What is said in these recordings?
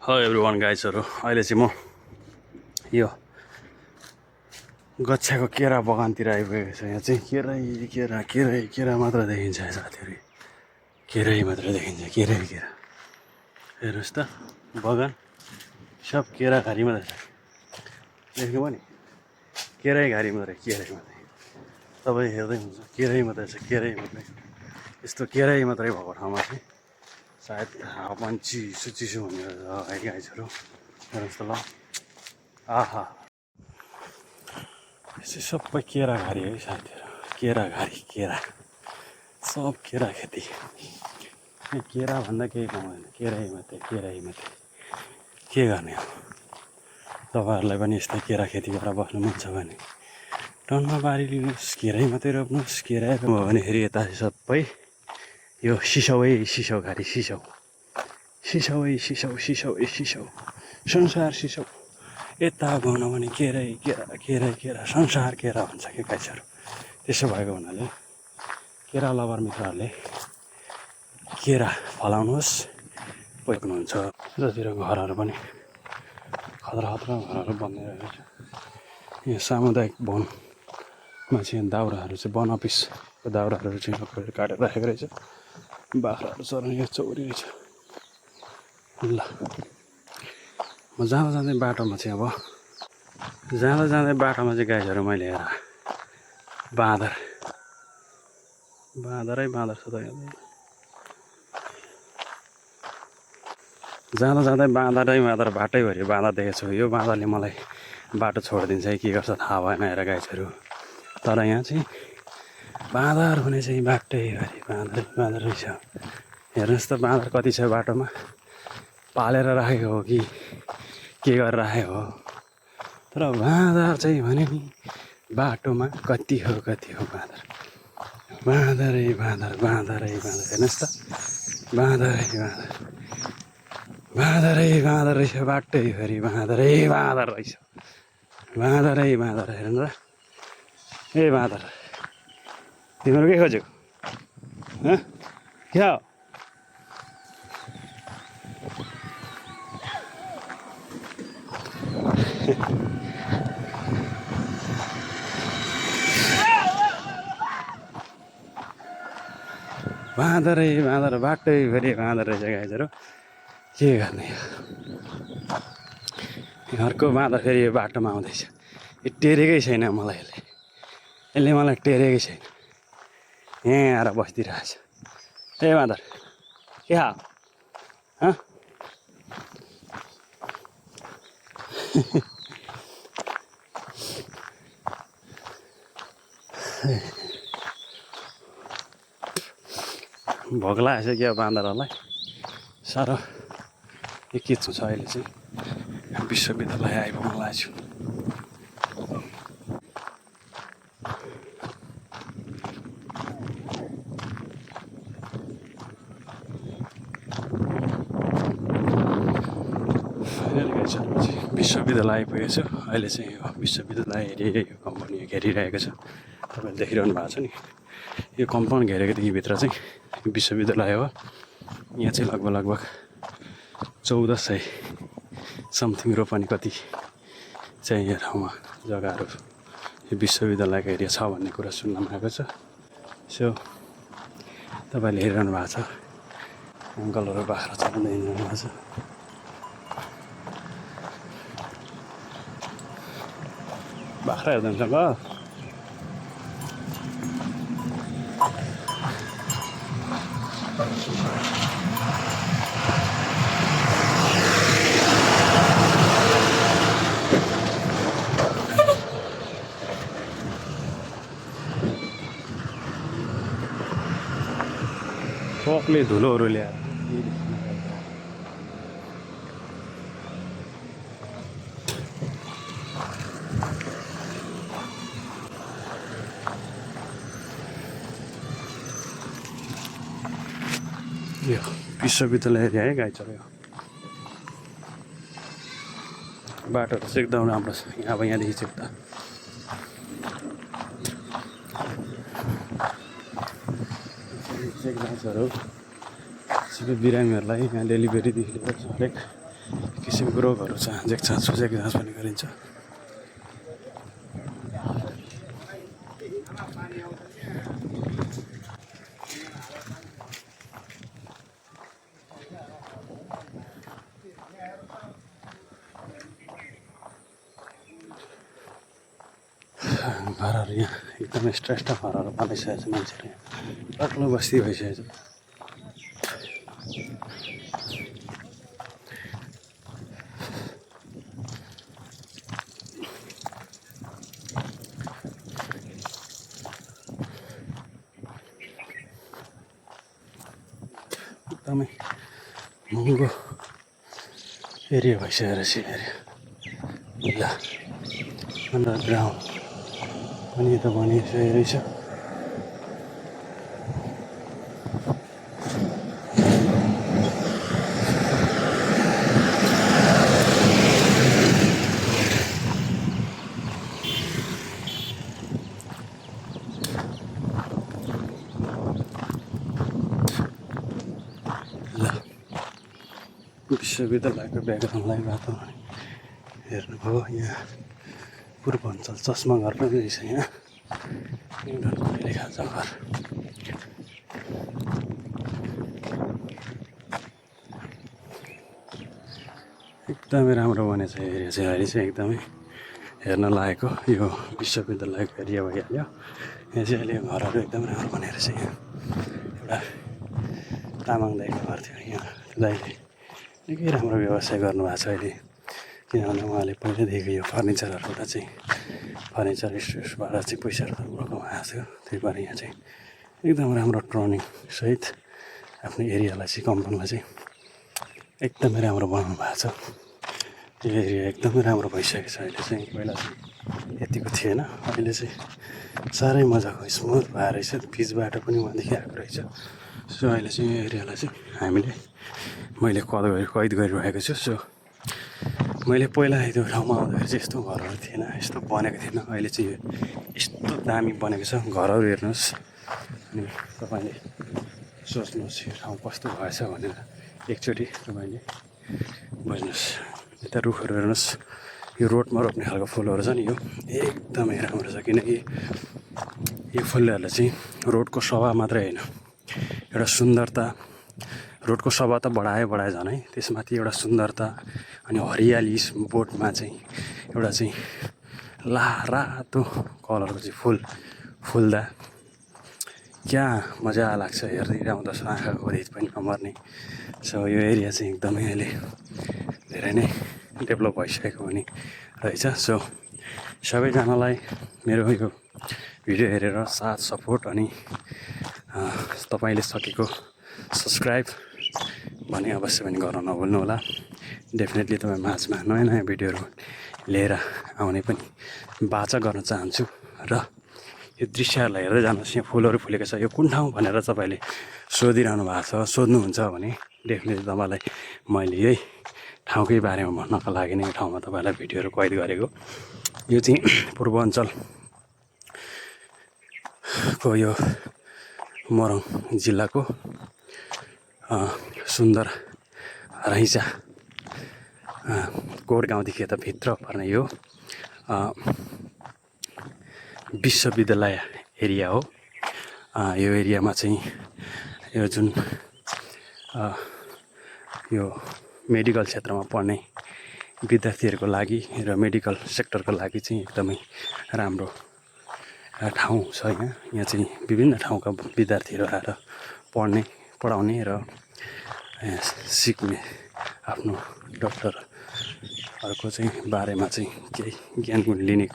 Hello everyone गाइजहरू अहिले चाहिँ म यो गच्छाको केरा बगानतिर आइपुगेको छु। यहाँ चाहिँ केरा मात्र देखिन्छ साथीहरू। केरै मात्र देखिन्छ, केरा हेर्नुहोस् त, बगान सब केरा घारी मात्रै छ। देख्नुभयो नि, केरै घारी मात्रै तपाईँ हेर्दै हुन्छ, केरै मात्रै छ, केरै मात्रै। यस्तो केरै मात्रै भएको ठाउँमा चाहिँ सायद हावापानी चिसो हुने है गाइजहरू। हेर्नुहोस् त ल, आहा, यसो सबै केरा घारी है साथीहरू। केरा सब केरा खेती। केरा भन्दा केही कमाउँदैन, केरै मात्रै। के गर्ने हो? तपाईँहरूलाई पनि यस्तै केरा खेती गरेर बस्नु मन छ भने टनमा बारी लिनुहोस्, केरै मात्रै रोप्नुहोस्। केरा भयो भनेखेरि यता सबै यो सिसौ घारी, संसार सिसौ। यता गउन भने केरा संसार केरा भन्छ के गाइजहरू। त्यसो भएको हुनाले केरा लभर मित्रहरूले केरा फलाउनुहोस्, पुग्नुहुन्छ। यतातिर घरहरू पनि खतरा घरहरू बनिरहेको छ। यहाँ सामुदायिक वनमा चाहिँ दाउराहरू चाहिँ वन अफिसको दाउराहरू चाहिँ काटेर राखेको रहेछ। बाख्राहरू चराउने यहाँ चौरी रहेछ। ल, म जाँदै बाटोमा चाहिँ गाइजहरू मैले हेर बाँदरै छ त। जाँदा बाँदर बाटैभरि बाँदर देखेको छु। यो बाँदरले मलाई बाटो छोडिदिन्छ है के गर्छ थाहा भएन हेर गाइजहरू। तर यहाँ चाहिँ बाँदर हुने चाहिँ बाटैभरि बाँदर रहेछ। हेर्नुहोस् त, बाँदर कति छ बाटोमा, पालेर राखेको हो कि के गरेर राखेको हो। तर बाँदर चाहिँ भने नि बाटोमा कति हो बाँदरै हेर्नुहोस् त, बाँदरै रहेछ बाटैभरि। बाँदर रहेछ, हेर्नु त। ए बाँदर, तिम्रो के खोज्यौ? क्या हो? बाँदर बाटैभरि बाँदर रहेछ गाइजहरू। के गर्ने? अर्को बाँदर फेरि यो बाटोमा आउँदैछ। यो टेरेकै छैन मलाई, यसले मलाई टेरेकै छैन। यहाँ आएर बसिदिइरहेछ। ए बाँदर, के हो? भोक लागेको छ क्या बाँदरहरूलाई साह्रो। के छ अहिले चाहिँ विश्वविद्यालय आइपुग्नु लागेको छु। विश्वविद्यालय आइपुगेको छु। अहिले चाहिँ यो विश्वविद्यालय एरिया यो कम्पनी घेरिरहेको छ। तपाईँले देखिरहनु भएको छ नि, यो कम्पाउन्ड घेरेकोदेखि भित्र चाहिँ विश्वविद्यालय हो। यहाँ चाहिँ लगभग 1400 समथिङ रोपनी कति चाहिँ यहाँ ठाउँमा जग्गाहरू यो विश्वविद्यालयको एरिया छ भन्ने कुरा सुन्नमा आएको छ। सो तपाईँले हेरिरहनु भएको छ, अङ्कलहरू बाख्रा चराउँदै हिँड्नु भएको छ। बाख्रा हेर्दै हुन्छ ल। ट्रकले धुलोहरू ल्याएर यो विश्वविद्यालय एरिया है गाइजहरू। बाटोहरू चाहिँ एकदम राम्रो छ। यहाँदेखि चाहिँ उता गाइजहरू सबै बिरामीहरूलाई यहाँ डेलिभरीदेखि लिएर हरेक किसिमको रोगहरू छ। जेक्चा छुजेको जाँच पनि गरिन्छ। घरहरू यहाँ एकदमै श्रेष्ठ घरहरू बनाइसकेको छ मान्छेले। बाक्लो बस्ती भइसकेको छ। एकदमै महँगो एरिया भइसकेको रहेछ एरिया। ल अन्डरग्राउन्ड पनि त बनिसकेको रहेछ। ल विश्वविद्यालयको ब्याकग्राउन्डलाई वातावरण हेर्नुभयो। यहाँ पूर्वाञ्चल चस्मा घर पनि रहेछ। यहाँ न्युटनको लेखा छ घर। एकदमै राम्रो बनेछ एरिया चाहिँ। अहिले चाहिँ एकदमै हेर्न लायकको यो विश्वविद्यालयको एरिया भइहाल्यो। यहाँ चाहिँ अहिले घरहरू एकदमै राम्रो बनेको रहेछ। यहाँ एउटा तामाङ दाईको घर थियो। यहाँ दाईले निकै राम्रो व्यवसाय गर्नुभएको छ अहिले। किनभने उहाँले पहिल्यैदेखि यो फर्निचरहरूबाट चाहिँ फर्निचर स्टोर्सबाट चाहिँ पैसाहरू राम्रो कमाएको थियो। त्यही भएर यहाँ चाहिँ एकदम राम्रो टर्निङ सहित आफ्नो एरियालाई चाहिँ कम्पाउन्डलाई चाहिँ एकदमै राम्रो बनाउनु भएको छ। यो एरिया एकदमै राम्रो भइसकेको छ अहिले चाहिँ। पहिला चाहिँ यतिको थिएन, अहिले चाहिँ साह्रै मजाको स्मुथ भएर रहेछ। पिच बाटो पनि उहाँदेखि आएको रहेछ। सो अहिले चाहिँ यो एरियालाई चाहिँ मैले कैद गरिरहेको छु। सो मैले पहिला त्यो ठाउँमा आउँदाखेरि चाहिँ यस्तो घरहरू थिएन, यस्तो बनेको थिएन। अहिले चाहिँ यस्तो दामी बनेको छ घरहरू। हेर्नुहोस् अनि तपाईँले सोच्नुहोस् यो ठाउँ कस्तो भएछ भनेर एकचोटि तपाईँले बुझ्नुहोस्। यता रुखहरू हेर्नुहोस्, यो रोडमा रोप्ने खालको फुलहरू छ नि, यो एकदमै राम्रो छ। किनकि यो फुलहरूले चाहिँ रोडको शोभा मात्रै होइन, एउटा सुन्दरता, रोडको शोभा त बढायो झनै, त्यसमाथि एउटा सुन्दरता अनि हरियाली बोटमा चाहिँ एउटा चाहिँ रातो कलरको चाहिँ फुल्दा क्या मजा लाग्छ। हेर्दै आउँदा आँखाको रित पनि नमर्ने। सो यो एरिया चाहिँ एकदमै अहिले धेरै नै डेभलप भइसकेको हुने रहेछ। सो सबैजनालाई मेरो यो भिडियो हेरेर साथ सपोर्ट अनि तपाईँले सकेको सब्सक्राइब भने अवश्य पनि गर्न नभुल्नु होला। डेफिनेटली तपाईँ माझमा नयाँ नयाँ भिडियोहरू लिएर आउने पनि बाचा गर्न चाहन्छु। र यो दृश्यहरूलाई हेर्दै जानुहोस्। यहाँ फुलहरू फुलेको छ, यो कुन ठाउँ भनेर तपाईँले सोधिरहनु भएको छ, सोध्नुहुन्छ भने डेफिनेटली तपाईँलाई मैले यही ठाउँकै बारेमा भन्नको लागि नै यो ठाउँमा तपाईँलाई भिडियोहरू कैद गरेको। यो चाहिँ पूर्वाञ्चलको यो मोरङ जिल्लाको सुन्दर रैजा कोट गाउँदेखि यता भित्र पर्ने यो विश्वविद्यालय एरिया हो। यो एरियामा चाहिँ यो जुन यो मेडिकल क्षेत्रमा पढ्ने विद्यार्थीहरूको लागि र मेडिकल सेक्टरको लागि चाहिँ एकदमै राम्रो ठाउँ छ। यहाँ चाहिँ विभिन्न ठाउँका विद्यार्थीहरू आएर पढाउने र सिक्ने आफ्नो डक्टरहरूको चाहिँ बारेमा चाहिँ केही ज्ञान लिने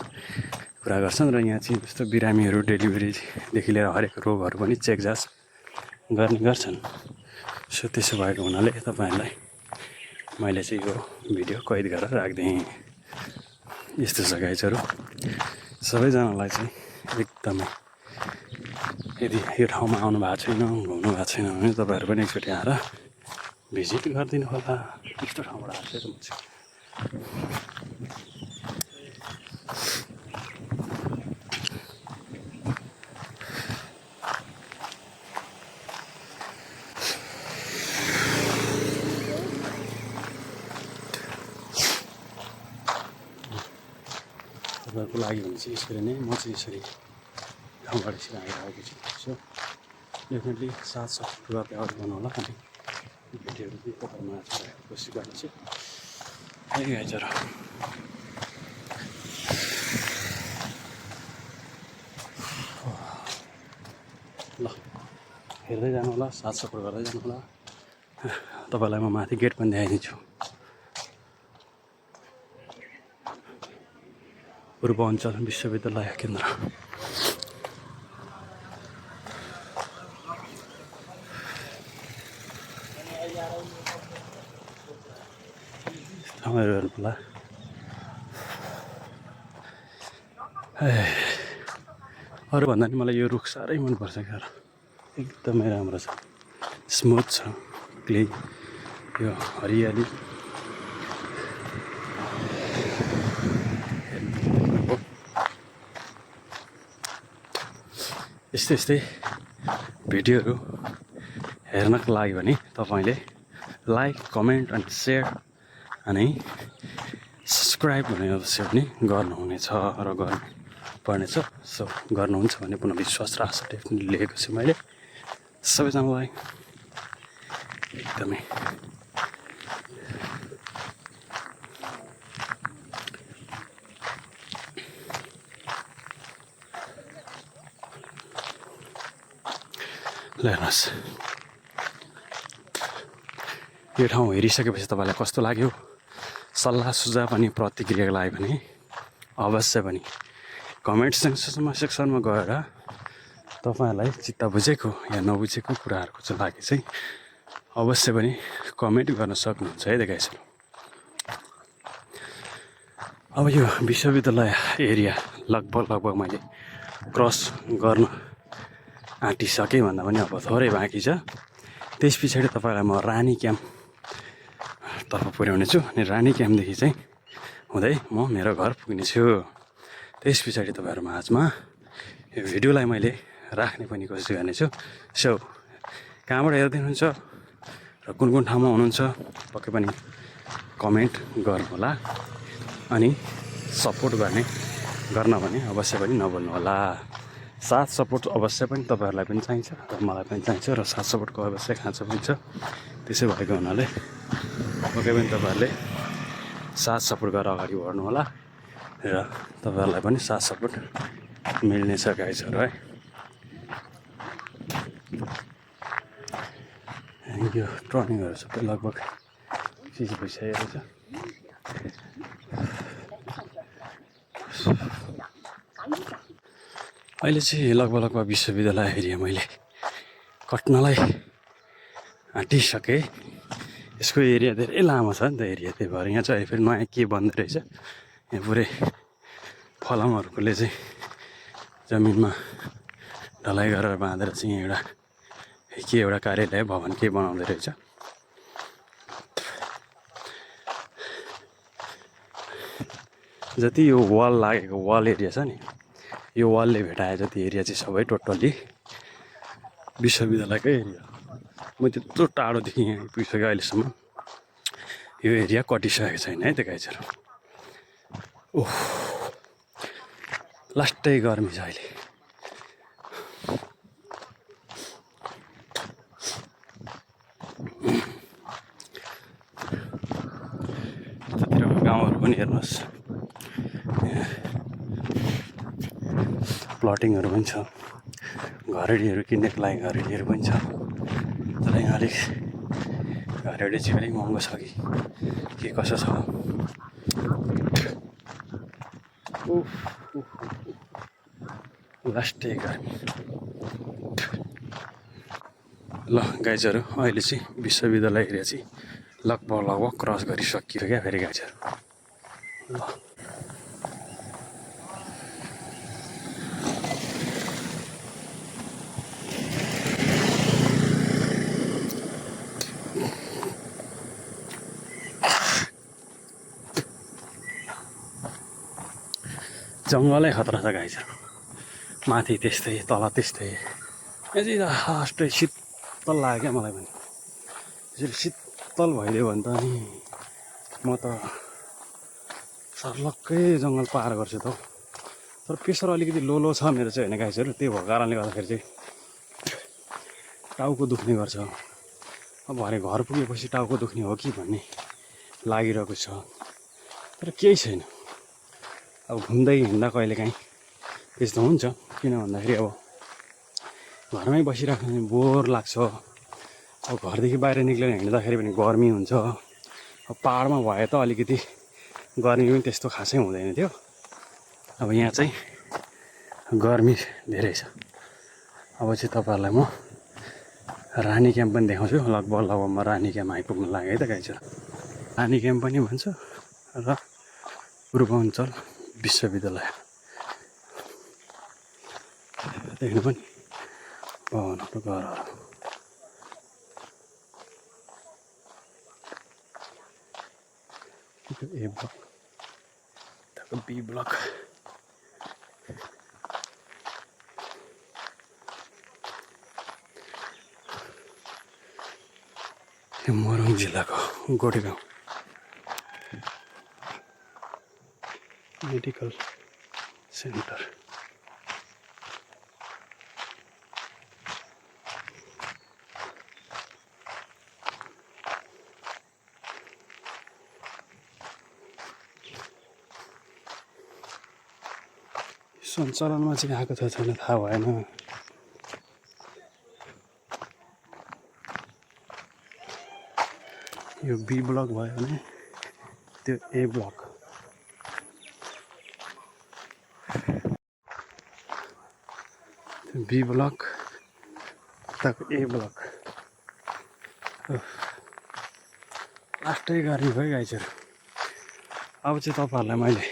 कुरा गर्छन्। र यहाँ चाहिँ जस्तो बिरामीहरू डेलिभरीदेखि लिएर हरेक रोगहरू पनि चेकजाँच गर्ने गर्छन्। सो त्यसो भएको हुनाले तपाईँहरूलाई मैले चाहिँ यो भिडियो कैद गरेर राख्दिएँ। यस्तो छ गाइजहरू, सबैजनालाई चाहिँ एकदमै यदि यो ठाउँमा आउनु भएको छैन, घुम्नु भएको छैन भने तपाईँहरू पनि एकचोटि आएर भिजिट गरिदिनु होला। यस्तो ठाउँबाट आएको म चाहिँ। तपाईँहरूको लागि भने चाहिँ यसरी नै म चाहिँ यसरी ठाउँबाट यसरी आइरहेको छु। सो डेफिनेटली साथ सपोर्ट गर्दै अगाडि बढ्नु होला अनि भिडियोहरू चाहिँ तपाईँहरूमा राखेर कोसिस गर्नेछु है गाइजहरू। ल हेर्दै जानु होला, साथ सपोर्ट गर्दै जानु होला। तपाईँलाई म माथि गेट पनि देखाइदिन्छु। पूर्वाञ्चल विश्वविद्यालय केन्द्र। रमाइलो हेर्नु होला। अरूभन्दा नि मलाई यो रुख साह्रै मनपर्छ क्या, एकदमै राम्रो छ, स्मुथ छ, क्लिन, यो हरियाली यस्तै यस्तै भिडियोहरू हेर्नको लागि भने तपाईँले लाइक, कमेन्ट अनि सेयर अनि सब्सक्राइब भने अवश्य पनि गर्नुहुनेछ र गर्नुपर्नेछ। सो गर्नुहुन्छ भन्ने पुनः विश्वास र आशा डेफिनेटली लिएको छु मैले। सबैजनालाई एकदमै ल हेर्नुहोस्, यो ठाउँ हेरिसकेपछि तपाईँलाई कस्तो लाग्यो, सल्लाह सुझाव अनि प्रतिक्रियाको लागि भने अवश्य पनि कमेन्ट सेक्सनमा गएर तपाईँहरूलाई चित्त बुझेको या नबुझेको कुराहरूको चाहिँ लागि चाहिँ अवश्य पनि कमेन्ट गर्न सक्नुहुन्छ है गाइजहरू। अब यो विश्वविद्यालय एरिया लगभग मैले क्रस गर्न आँटिसकेँ भन्दा पनि अब थोरै बाँकी छ। त्यस पछाडि तपाईँलाई म रानी क्याम्पतर्फ पुर्याउने छु अनि रानी क्याम्पदेखि चाहिँ हुँदै म मेरो घर पुग्नेछु। त्यस पछाडि तपाईँहरू माझमा यो भिडियोलाई मैले राख्ने पनि कोसिस गर्नेछु। सो कहाँबाट हेर्दै हुनुहुन्छ र कुन कुन ठाउँमा हुनुहुन्छ पक्कै पनि कमेन्ट गर्नुहोला अनि सपोर्ट गर्न भने अवश्य पनि नभुल्नु होला। साथ सपोर्ट अवश्य पनि तपाईँहरूलाई पनि चाहिन्छ र मलाई पनि चाहिन्छ र साथ सपोर्टको अवश्य खाँचो पनि छ। त्यसै भएको हुनाले पक्कै पनि तपाईँहरूले साथ सपोर्ट गरेर अगाडि बढ्नु होला र तपाईँहरूलाई पनि साथ सपोर्ट मिल्नेछ गाइजहरू है। यो टर्निङहरू सबै लगभग चिज भइसकेको छ। अहिले चाहिँ लगभग विश्वविद्यालय एरिया मैले कट्नलाई आँटिसकेँ। यसको एरिया धेरै लामो छ नि त एरिया, त्यही भएर यहाँ चाहिँ फेरि नयाँ के बन्दै रहेछ, यहाँ पुरै फलामहरूकोले चाहिँ जमिनमा ढलाइ गरेर बाँधेर चाहिँ यहाँ एउटा कार्यालय भवन के बनाउँदै रहेछ। जति यो वाल लागेको वाल एरिया छ नि, यो वालले भेटाए जति एरिया चाहिँ सबै टोटल्ली विश्वविद्यालयकै एरिया। म त्यत्रो टाढोदेखि यहाँ पुगिसकेँ अहिलेसम्म यो एरिया कटिसकेको छैन है त गाइजहरू। ओह लास्टै गर्मी छ अहिले। त्यतिरको गाउँहरू पनि हेर्नुहोस्, प्लटिङहरू पनि छ, घरेडीहरू किन्नेको लागि घरेडीहरू पनि छ। तर यहाँ अलिक घरेडी चाहिँ अलिक महँगो छ कि के कसो छ। लास्टै गर्मी। ल गाइजहरू अहिले चाहिँ विश्वविद्यालय एरिया चाहिँ लगभग क्रस गरिसकियो क्या फेरि गाइजहरू। ल जङ्गलै खतरा छ गाइजहरू, माथि त्यस्तै तल त्यस्तै। यहाँ चाहिँ लास्टै शीतल लाग्यो क्या मलाई पनि। यसरी शीतल भइदियो भने त नि म त सर्लक्कै जङ्गल पार गर्छु त हौ। तर प्रेसर अलिकति लो लो छ मेरो चाहिँ होइन गाइजहरू। त्यही भएको कारणले गर्दाखेरि चाहिँ टाउको दुख्ने गर्छ। अब भरे घर पुगेपछि टाउको दुख्ने हो कि भन्ने लागिरहेको छ, तर केही छैन। अब घुम्दै हिँड्दा कहिलेकाहीँ त्यस्तो हुन्छ, किन भन्दाखेरि अब घरमै बसिराख्नु बोर लाग्छ। अब घरदेखि बाहिर निक्लेर हिँड्दाखेरि पनि गर्मी हुन्छ। अब पाहाडमा भए त अलिकति गर्मी पनि त्यस्तो खासै हुँदैन थियो। अब यहाँ चाहिँ गर्मी धेरै छ। अब चाहिँ तपाईँहरूलाई म रानी क्याम्प पनि देखाउँछु। लगभग म रानी क्याम्प आइपुग्न लागेँ है त गाइजहरू। रानी क्याम्प पनि भन्छ र पूर्वाञ्चल विश्वविद्यालय देख्नु पनि भवनहरू घरहरू। ए ब्लक, बी ब्लक। यो मोरङ जिल्लाको गोठीगाउँ मेडिकल सेन्टर। सञ्चालनमा चाहिँ आएको छ छैन थाहा भएन। यो बी ब्लक भयो भने त्यो ए ब्लक। बी ब्लक उताको ए ब्लक। लास्टै गर्ने भयो गाइजहरू। अब चाहिँ तपाईँहरूलाई मैले